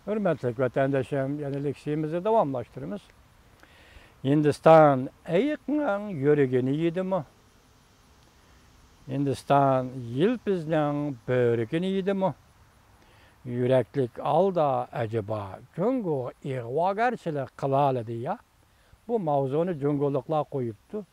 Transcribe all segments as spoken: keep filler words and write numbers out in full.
ھۆرمەتلىك ۋەتەنداشلىرىم، يەنە لېكسىيىمىزنى داۋاملاشتۇرىمىز. ھىندىستان ئېيىقنىڭ يۈرىكىنى يېدىمۇ؟ ھىندىستان يىلپىزنىڭ بۆرىكىنى يېدىمۇ؟ يۈرەكلىك ھالدا ئەجەبا جۇڭگو ئىغۋاگەرچىلىك قىلالىدى يا؟ بۇ ماۋزۇنى جۇڭگولۇقلار قويۇپتۇ.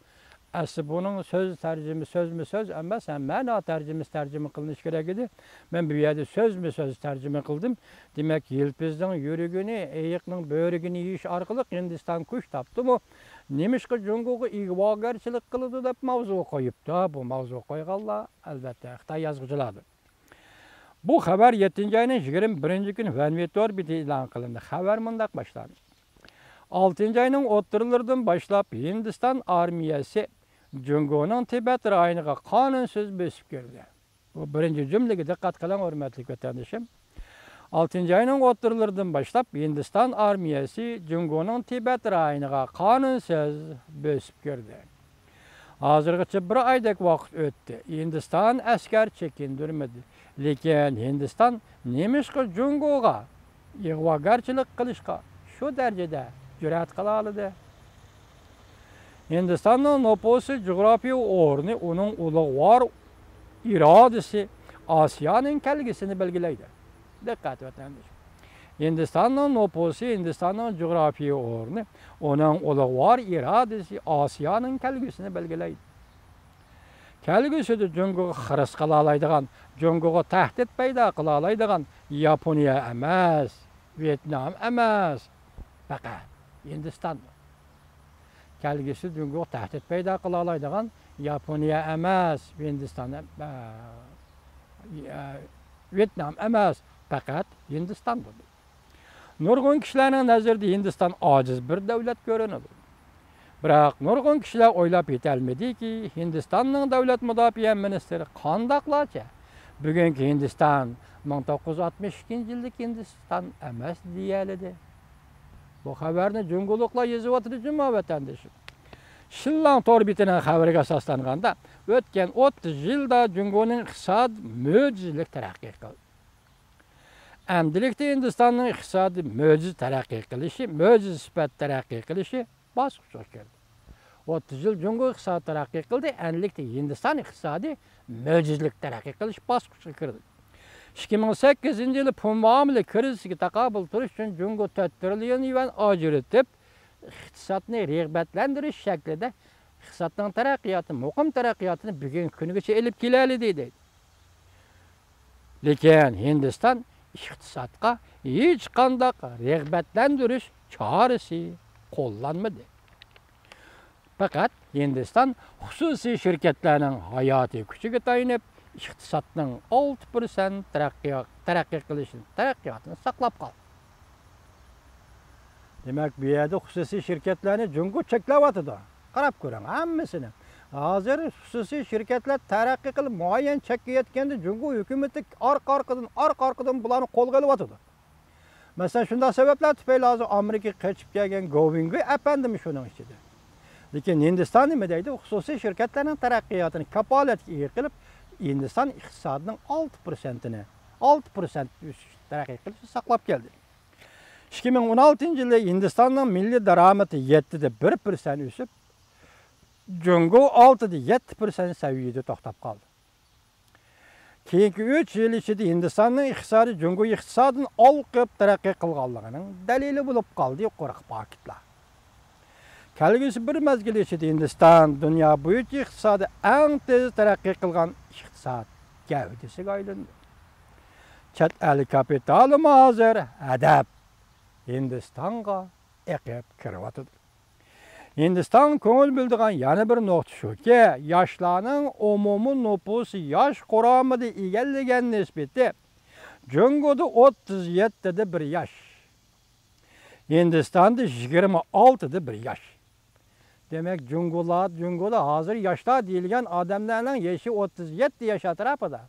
ئەسلى بۇنىڭ سۆز تەرجىمە، سۆزمۇ سۆز ئەمەس، ھەم مەنا تەرجىمىسى تەرجىمە قىلىنىشى كېرەك ئىدى. مەن بۇ يەردە سۆزمۇ سۆز تەرجىمە قىلدىم. دېمەك، يىلپىزنىڭ يۈرىكىنى، ئېيىقنىڭ بۆرىكىنى يېيىش ئارقىلىق ھىندىستان كۈچ تاپتىمۇ؟ نېمىشقا جۇڭگوغا ئىگۋاگەرچىلىك قىلىدۇ دەپ ماۋزۇ قويۇپتۇ. بۇ ماۋزۇ قويغانلار، ئەلۋەتتە، خىتاي يازغۇچىلاردۇر. بۇ خەۋەر يەتتىنچى ئاينىڭ يىگىرمە بىرىنچى كۈنى ۋەنۋى تور بېتىدە ئېلان قىلىندى. خەۋەر مۇنداق باشلاندى. ئالتىنچى ئاينىڭ ئوتتۇرىلىرىدىن باشلاپ ھىندىستان ئارمىيەسى جۇڭگونىڭ تىبەت رايونىغا قانۇنسىز بۆسۈپ كىردى. بۇ بىرىنچى جۈملىگە دىققەت قىلىڭ، ھۆرمەتلىك ۋەتەندىشىم. ئالتىنچى ئاينىڭ ئوتتۇرىلىرىدىن باشلاپ ھىندىستان ئارمىيەسى جۇڭگونىڭ تىبەت رايونىغا قانۇنسىز بۆسۈپ كىردى. ھازىرغىچە بىر ئايدەك ۋاقىت ئۆتتى. ھىندىستان ئەسكەر چېكىندۈرمىدى. لېكىن ھىندىستان نېمىشقا جۇڭگوغا ئىغۋاگەرچىلىك قىلىشقا شۇ دەرىجىدە جۈرئەت قىلالىدى؟ ھىندىستاننىڭ نوپۇسى، جۇغراپىيە ئورنى، ئۇنىڭ ئۇلۇغۋار ئىرادىسى ئاسىيانىڭ كەلگۈسىنى بەلگىلەيدۇ. دىققەت، ۋەتەندىشىم. ھىندىستاننىڭ نوپۇسى، ھىندىستاننىڭ جۇغراپىيە ئورنى، ئۇنىڭ ئۇلۇغۋار ئىرادىسى ئاسىيانىڭ كەلگۈسىنى بەلگىلەيدۇ. كەلگۈسىدە جۇڭگوغا خىرىس قىلالايدىغان، جۇڭگوغا تەھدىت پەيدا قىلالايدىغان ياپونىيە ئەمەس، ۋيېتنام ئەمەس، پەقەت ھىندىستان. كەلگۈسى جۇڭگوغا تەھدىت پەيدا قىلالايدىغان ياپونىيە ئەمەس، ھىندىستان ئەم-، ئە، ئە، ۋيېتنام ئەمەس، پەقەت ھىندىستان بولدى. نۇرغۇن كىشىلەرنىڭ نەزىرىدە ھىندىستان ئاجىز بىر دۆلەت كۆرۈنىدۇ. بىراق نۇرغۇن كىشىلەر ئويلاپ يېتەلمىدىكى، ھىندىستاننىڭ دۆلەت مۇداپىئە مىنىستىرى قانداقلارچە بۈگۈنكى ھىندىستان مىڭ توققۇز يۈز ئاتمىش ئىككىنچى يىلدىكى ھىندىستان ئەمەس دېيەلىدى. بۇ خەۋەرنى جۇڭگولۇقلار يېزىۋاتىدۇ جۇمۇ، ۋەتەندىشىم. شىنلاڭ تور بېتىنىڭ خەۋىرىگە ئاساسلانغاندا، ئۆتكەن ئوتتۇز يىلدا جۇڭگونىڭ ئىقتىسادى مۆجىزىلىك تەرەققىي قىلدى. ئەمدىلىكتە ھىندىستاننىڭ ئىقتىسادى مۆجىزە تەرەققىي قىلىشى، مۆجىزە سۈپەت تەرەققىي قىلىشى باسقۇچقا كىردى. ئوتتۇز يىل جۇڭگو ئىقتىسادى تەرەققىي قىلدى، ئەمدىلىكتە ھىندىستان ئىقتىسادى مۆجىزىلىك تەرەققىي قىلىش باسقۇچىغا كىردى. ئىككى مىڭ سەككىزىنچى يىلى پۇل مۇئامىلە كىرىزىسىگە تاقابىل تۇرۇش ئۈچۈن جۇڭگو تۆت تىرىليون يۈەن ئاجرىتىپ، ئىقتىسادنى رىغبەتلەندۈرۈش شەكلىدە ئىقتىسادنىڭ تەرەققىياتى، مۇقىم تەرەققىياتىنى بۈگۈنكى كۈنگىچە ئېلىپ كېلەلىدى، دەيدۇ. لېكىن ھىندىستان ئىقتىسادقا ھېچقانداق رىغبەتلەندۈرۈش چارىسى قوللانمىدى. پەقەت ھىندىستان خۇسۇسىي شىركەتلەرنىڭ ھاياتىي كۈچىگە تايىنىپ، ئىقتىسادنىڭ ئالتە پىرسەنت تەرەققىي-، تەرەققىي قىلىشىنى، تەرەققىياتىنى ساقلاپ قالدى. دېمەك، بۇ يەردە خۇسۇسىي شىركەتلەرنى جۇڭگو چەكلەۋاتىدۇ. قاراپ كۆرۈڭ ھەممىسىنى. ھازىر خۇسۇسىي شىركەتلەر تەرەققىي قىلىپ، مۇئەييەن چەككە يەتكەندە، جۇڭگو ھۆكۈمىتى ئارقا-ئارقىدىن، ئارقا-ئارقىدىن بۇلارنى قولغا ئېلىۋاتىدۇ. مەسىلەن، شۇنداق سەۋەبلەر تۈپەيلى ھازىر ئامېرىكىغا قېچىپ كەلگەن گوۋىڭگۇي ئەپەندىمۇ شۇنىڭ ئىچىدە. لېكىن ھىندىستان نېمە دەيدۇ؟ خۇسۇسىي شىركەتلەرنىڭ تەرەققىياتىنى كاپالەتكە ئىگە قىلىپ، ھىندىستان ئىقتىسادىنىڭ ئالتە پىرسەنتىنى، ئالتە پىرسەنت ئۆسۈش، تەرەققىي قىلىشنى ساقلاپ كەلدى. ئىككى مىڭ ئون ئالتىنچى يىلى ھىندىستاننىڭ مىللىي دارامىتى يەتتىدە بىر پىرسەنت ئۆسۈپ، جۇڭگو ئالتىدە يەتتە پىرسەنت سەۋىيىدە توختاپ قالدى. كېيىنكى ئۈچ يىل ئىچىدە ھىندىستاننىڭ ئىقتىسادى جۇڭگو ئىقتىسادىنى ئالقىپ تەرەققىي قىلغانلىقىنىڭ دەلىلى بولۇپ قالدى يۇقىرىقى پاكىتلار. كەلگۈسى بىر مەزگىل ئىچىدە ھىندىستان دۇنيا بويىچە ئىقتىسادى ئەڭ تېز تەرەققىي قىلغان ئىقتىساد گەۋدىسىگە ئايلىنىدۇ. چەت ئەل كاپىتالىمۇ ھازىر ھەدەپ ھىندىستانغا ئېقىپ كىرىۋاتىدۇ. ھىندىستان كۆڭۈل بۆلىدىغان يەنە بىر نۇقتا شۇكى، ياشلارنىڭ ئومۇمىي نوپۇسى ياش قۇرامىدا ئىگىلىگەن نىسبىتى جۇڭگودا ئوتتۇز يەتتىدە بىر ياش. ھىندىستاندا يىگىرمە ئالتىدە بىر ياش. دېمەك، جۇڭگولا-، جۇڭگودا ھازىر ياشلار دېيىلگەن ئادەملەرنىڭ يېشى ئوتتۇز يەتتە ياش ئەتراپىدا.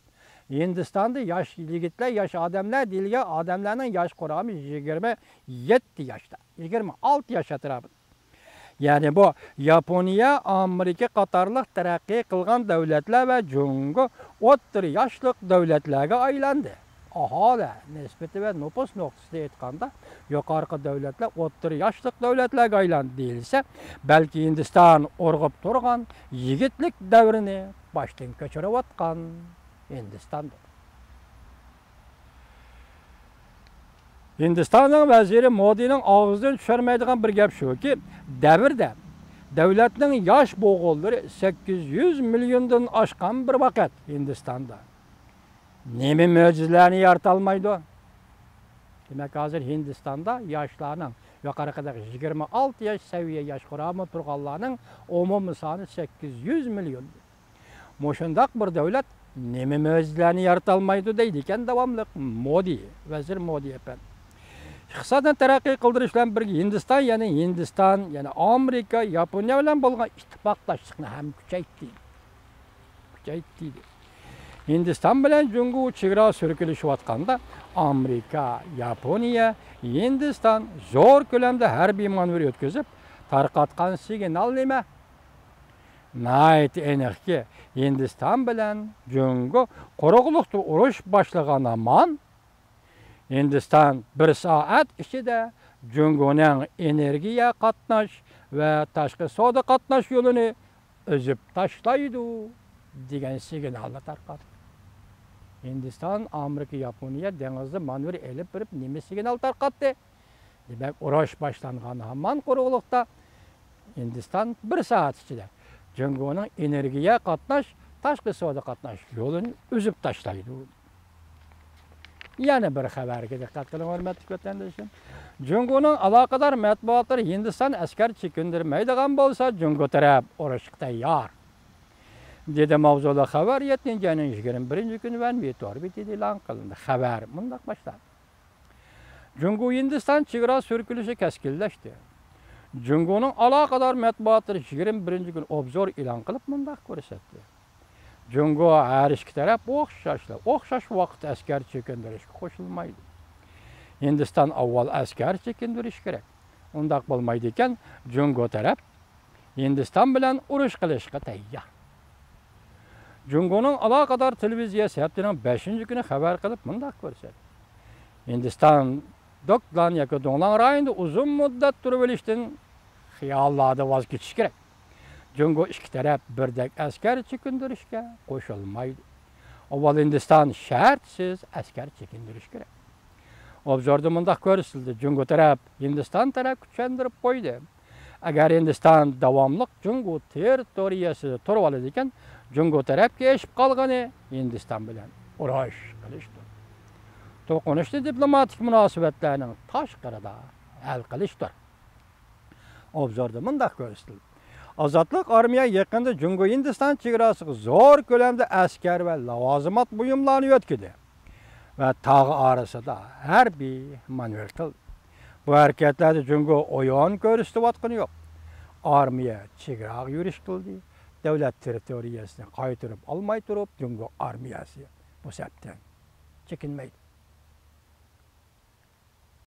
ھىندىستاندا ياش يىگىتلەر، ياش ئادەملەر دېيىلگەن ئادەملەرنىڭ ياش قۇرامى يىگىرمە يەتتە ياشتا، يىگىرمە ئالتە ياش ئەتراپىدا. يەنى بۇ ياپونىيە، ئامېرىكا قاتارلىق تەرەققىي قىلغان دۆلەتلەر ۋە جۇڭگو ئوتتۇرا ياشلىق دۆلەتلەرگە ئايلاندى. ئاھالە نىسبىتى ۋە نوپۇس نۇقتىسىدا ئېيتقاندا، يۇقىرىقى دۆلەتلەر ئوتتۇرا ياشلىق دۆلەتلەرگە ئايلاندى دېيىلسە، بەلكى ھىندىستان ئۇرغۇپ تۇرغان يىگىتلىك دەۋرىنى باشتىن كەچۈرۈۋاتقان ھىندىستاندۇر. ھىندىستاننىڭ ۋەزىرى مودىنىڭ ئاغزىدىن چۈشەرمەيدىغان بىر گەپ شۇكى، دەۋردە دۆلەتنىڭ ياش بوغۇنلىرى سەككىز يۈز مىليوندىن ئاشقان بىر ۋاقىت ھىندىستاندا نېمە مۆجىزىلەرنى يارىتالمايدۇ؟ دېمەك، ھازىر ھىندىستاندا ياشلارنىڭ، يۇقىرىقىدەك يىگىرمە ئالتە ياش سەۋىيە ياش قۇرامىدا تۇرغانلارنىڭ ئومۇمىي سانى سەككىز يۈز مىليون. مۇشۇنداق بىر دۆلەت نېمە مۆجىزىلەرنى يارىتالمايدۇ دەيدىكەن داۋاملىق مودى، ۋەزىر مودى ئەپەندى. ئىقتىسادنى تەرەققىي قىلدۇرۇش بىلەن بىرگە ھىندىستان، يەنى ھىندىستان، يەنى ئامېرىكا، ياپونىيە بىلەن بولغان ئىتتىپاقداشلىقنى ھەم كۈچەيتتى. كۈچەيتتى. ھىندىستان بىلەن جۇڭگو چېگرا سۈركىلىشىۋاتقاندا، ئامېرىكا، ياپونىيە، ھىندىستان زور كۆلەمدە ھەربىي مانېۋىر ئۆتكۈزۈپ، تارقاتقان سىگنال نېمە؟ ناھايىتى ئېنىقكى، ھىندىستان بىلەن جۇڭگو قۇرۇقلۇقتا ئۇرۇش باشلىغان ھامان، ھىندىستان بىر سائەت ئىچىدە جۇڭگونىڭ ئېنېرگىيە قاتناش ۋە تاشقى سودا قاتناش يولىنى ئۈزۈپ تاشلايدۇ دېگەن سىگنالنى تارقاتتى. ھىندىستان، ئامېرىكا، ياپونىيە دېڭىزدا مانېۋىر ئېلىپ بېرىپ نېمە سىگنال تارقاتتى؟ دېمەك، ئۇرۇش باشلانغان ھامان قۇرۇقلۇقتا ھىندىستان بىر سائەت ئىچىدە جۇڭگونىڭ ئېنېرگىيە قاتناش، تاشقى سودا قاتناش يولىنى ئۈزۈپ تاشلايدۇ. يەنە بىر خەۋەرگە دىققەت قىلىڭ، ھۆرمەتلىك ۋەتەندىشىم. جۇڭگونىڭ ئالاقىدار مەتبۇئاتلىرى ھىندىستان ئەسكەر چېكىندۈرمەيدىغان بولسا، جۇڭگو تەرەپ ئۇرۇشقا تەييار، دېدى ماۋزۇلۇق خەۋەر يەتتىنچى ئاينىڭ يىگىرمە بىرىنچى كۈنى ۋەن ۋىتور بېتىدە ئېلان قىلىندى. خەۋەر مۇنداق باشلاندى. جۇڭگو ھىندىستان چېگرا سۈركىلىشى كەسكىنلەشتى. جۇڭگونىڭ ئالاقىدار مەتبۇئاتلىرى يىگىرمە بىرىنچى كۈنى ئوبزور ئېلان قىلىپ مۇنداق كۆرسەتتى. جۇڭگو ھەر ئىككى تەرەپ ئوخشاشلا، ئوخشاش ۋاقىتتا ئەسكەر چېكىندۈرۈشكە قوشۇلمايدۇ. ھىندىستان ئاۋۋال ئەسكەر چېكىندۈرۈشى كېرەك. ئۇنداق بولمايدىكەن، جۇڭگو تەرەپ ھىندىستان بىلەن ئۇرۇش قىلىشقا تەييار. جۇڭگونىڭ ئالاقىدار تېلېۋىزىيەسى ھەپتىنىڭ بەشىنچى كۈنى خەۋەر قىلىپ مۇنداق كۆرسەتتى. ھىندىستان دوكلان ياكى دۇڭلاڭ رايونىدا ئۇزۇن مۇددەت تۇرۇۋېلىشتىن خىياللاردا ۋاز كېچىش كېرەك. جۇڭگو ئىككى تەرەپ بىردەك ئەسكەر چېكىندۈرۈشكە قوشۇلمايدۇ. ئاۋۋال ھىندىستان شەرتسىز ئەسكەر چېكىندۈرۈشى كېرەك. ئوبزوردا مۇنداق كۆرسىتىلدى، جۇڭگو تەرەپ ھىندىستان تەرەپكە چۈشەندۈرۈپ قويدى. ئەگەر ھىندىستان داۋاملىق جۇڭگو تېررىتورىيەسىدە تۇرۇۋالىدىكەن، جۇڭگو تەرەپكە ئېشىپ قالغىنى ھىندىستان بىلەن ئۇرۇش قىلىشتۇر. توقۇنۇشنى دىپلوماتىك مۇناسىۋەتلەرنىڭ تاشقىرىدا ھەل قىلىشتۇر. ئوبزوردا مۇنداق كۆرسىتىلدى. ئازادلىق ئارمىيە يېقىندا جۇڭگو ھىندىستان چېگراسىغا زور كۆلەمدە ئەسكەر ۋە لاۋازىمات بۇيۇملارنى يۆتكىدى ۋە تاغ ئارىسىدا ھەربىي مانېۋىر قىلدى. بۇ ھەرىكەتلەردە جۇڭگو ئويۇن كۆرسىتىۋاتقىنى يوق. ئارمىيە چېگراغا يۈرۈش قىلدى. دۆلەت تېررىتورىيەسىنى قايتۇرۇپ ئالماي تۇرۇپ، جۇڭگو ئارمىيەسى بۇ سەپتىن چېكىنمەيدۇ.